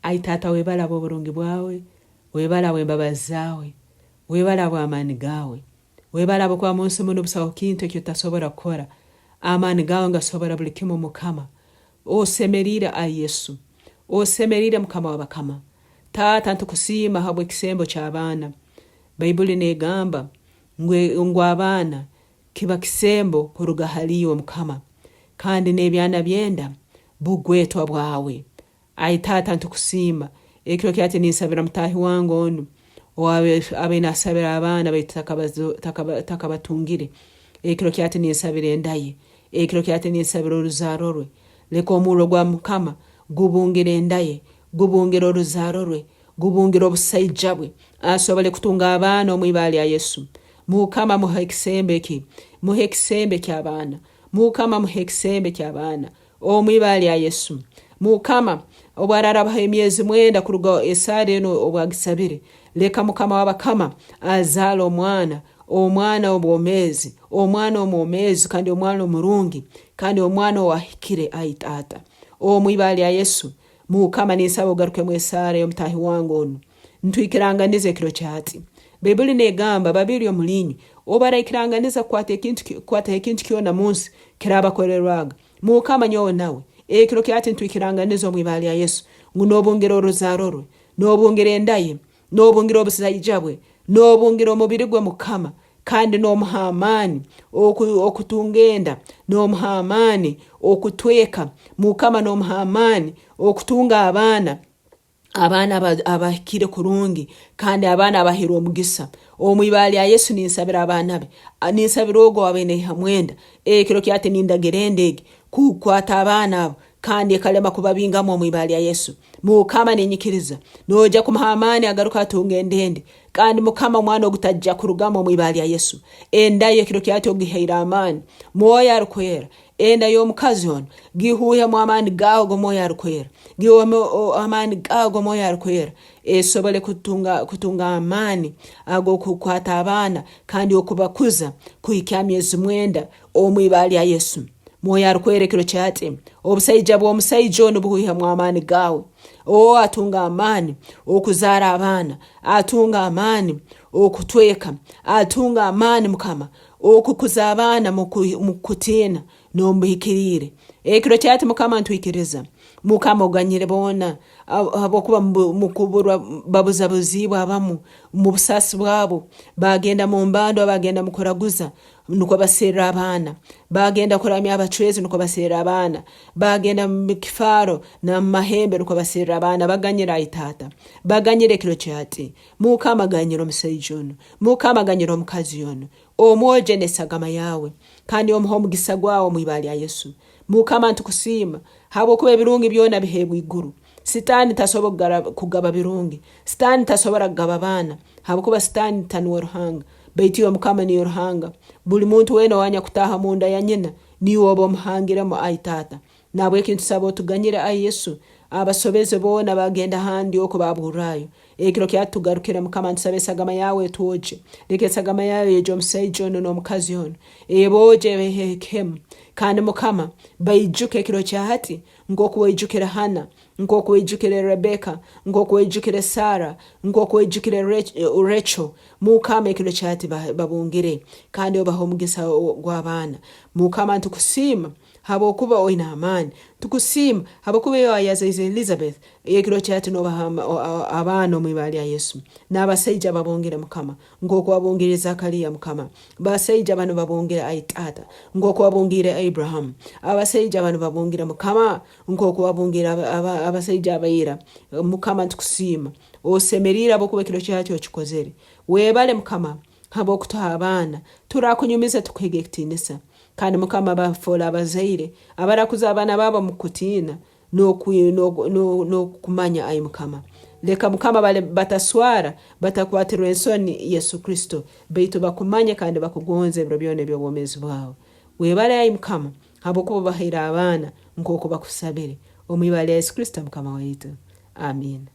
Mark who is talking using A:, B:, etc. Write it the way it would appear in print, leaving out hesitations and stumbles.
A: Ai Taata webale habw'oburungi bwawe, webale habw'embabazi zaawe, webale habw'amaani gaawe. Webale habwokuba munsi munu busaho kintu eki otasobora kukora. Amaani gaawe ngasobora buli kimu Mukama. Osemeriire ai Yesu. Osemeriire Mukama w'abakama. Taata ntukusiima habw'ekisembo ky'abaana. Baibuli n'egamba ngu ngu abaana kiba kisembo kuruga hali iwe Mukama, kandi n'ebyana by'enda bugwetwa bwawe. Ai Taata ntukusiima, ekiro kyati ninsabira mutaahi wange onu owabaire nasabira abaana baitu takabatungire. Ekiro kyati ninsabira enda ye. Ekiro kyati ninsabira oruzaaro rwe. Leka omurro gwa Mukama gubungire enda ye, gubungire oruzaaro rwe, gubungire obusaija bwe, asobole kutunga abaana omu ibara lya Yesu. Mukama muhe ekisembo eki, muhe ekisembo eky'abaana. Mukama muhe ekisembo eky'abaana. Omu ibara lya Yesu. Mukama, obu ararabaho emyezi mwenda kuruga esaara enu obu agisabire, leka Mukama w'abakama azaale omwana, omwana obwomeezi, omwana omwomeezi kandi omwana omurungi, kandi omwana ow'ahikire, ai Taata. Omu ibara lya Yesu, Mukama ninsaba ogarukemu esaara y'omutaahi wange onu. Ntwikiranganiza ekiro kya hati. Baibuli n'egamba, Babiri omuliinywe obu baraikiranganiza kukwata ekintu kukwataho ekintu kyona munsi, kirabakorerwaga. Mukama nyowe nawe, ekiro kya hati ntwikiranganiza omu ibara lya Yesu ngu n'obungira oruzaaro rwe, n'obungira enda ye, n'obungira obusaija bwe, n'obungira omubiri gwe Mukama, kandi n'omuha amaani okutunga enda, n'omuha amaani okutweka, Mukama n'omuha amaani okutunga abaana. Abaana abahikire kurungi kandi abaana abahairwe omugisa. Omu ibara lya Yesu ninsabira abaana be. Ninsabira ogu ow'abaire naihamu enda. Ekiro kya hati nindagira enda egi kukwata abaana abo kandi ekalema kubabingamu omu ibara lya Yesu. Mukama ninyikiriza noija kumuha amaani agaruke atunge enda endi. Kandi Mukama omwana ogu taija kurugamu omu ibara lya Yesu. Enda ye ekiro kya hati ogihaire amaani. Mwoyo Arukwera, Enda y'omukazi onu gihuuhemu amaani gaawe g'Omwoyo Arukwera, gihuuhemu amaani gaawe g'Omwoyo Arukwera, esobole kutunga, kutunga amaani ag'okukwata abaana kandi okubakuza kuhikya amyezi mwenda omu ibara lya Yesu. Mwoyo Arukwera ekiro kyati, obusaija bw'omusaija onu buhuuhemu amaani gaawe. Oo, atunga amaani okuzaara abaana, atunga amaani okutweka, atunga amaani Mukama Okukuza abaana mukutiina n'omu buhikiriire. Ekiro kyati Mukama ntwikiriza. Mukama oganyire boona habwokuba mukuburwa babuzabuziibwe abamu mu busaasi bwabo bagenda mu mbandwa bagenda mu kuraguza nukwo baserra abaana, bagenda kuramya abacwezi nukwo baserra abaana, bagenda mu kifaaro na mu mahembe nukwo baserra abaana. Baganyire ai Taata, baganyire ekiro kyati. Mukama ganyira omusaija onu, Mukama ganyira omukazi onu, omwogye n'esagama yawe, kandi omuhe omugisa gwawe omu ibara lya Yesu. Mukama ntukusiima habwokuba ebirungi byona biheebwa iguru. Sitaani tasobora kugaba birungi. Sitaani tasobora kugaba baana habwokuba Sitaani tanuwe Ruhanga. Baitu iwe Mukama niiwe Ruhanga. Buli muntu weena owanyakutaaha munda ya nyina niiwe oba omuhangiremu ai Taata. Nahabweki nitusaba otuganyire ai Yesu, abasobeze boona bagenda handi oku baburrayo. Ekiro kyatugarukire Mukama nitusaba esagama yawe etwogye. Leka esagama yawe eyogye omusaija onu n'omukazi onu. Eboogye ebehe ekihemu. Kandi Mukama baijuke ekiro kya hati nk'oku waijukire Hana, nk'oku waijukire Rebeka, nk'oku waijukire Sara, nk'oku waijukire Rachel. Mukama ekiro kya hati babungire kandi obahe omugisa gw'abaana. Mukama nitukusiima Habwokuba oine amaani. Tukusiima habwokuba iwe wayazaize Elizabeth ekiro kya hati nobaha abaana omu ibara lya Yesu. N'abasaija babongere Mukama nk'oku wabongiire Zakaliya Mukama. Basaija banu babongere ai Taata nk'oku wabongiire Abrahamu. Abasaija banu babongere Mukama nk'oku wabongiire abasaija abaira. Mukama nitukusiima. Osemeriire habwokuba ekiro kya hati okikozere. Webale Mukama habw'okutuha abaana. Turakunyumiza tukuhege ekitiinisa. Kandi Mukama bafoole abazaire abarakuza abaana baabo omu kukutiina n'okukumanya, ai Mukama. Leka Mukama bataswara, batakwatirwa ensoni Yesu Kristo, baitu bakumanye kandi bakugonze ebiro byona eby'obwomeezi bwabo. Webale ai Mukama, habwokuba obahaire abaana nk'oku bakusabire. Omu ibara lya Yesu Kristo Mukama waitu. Amiina.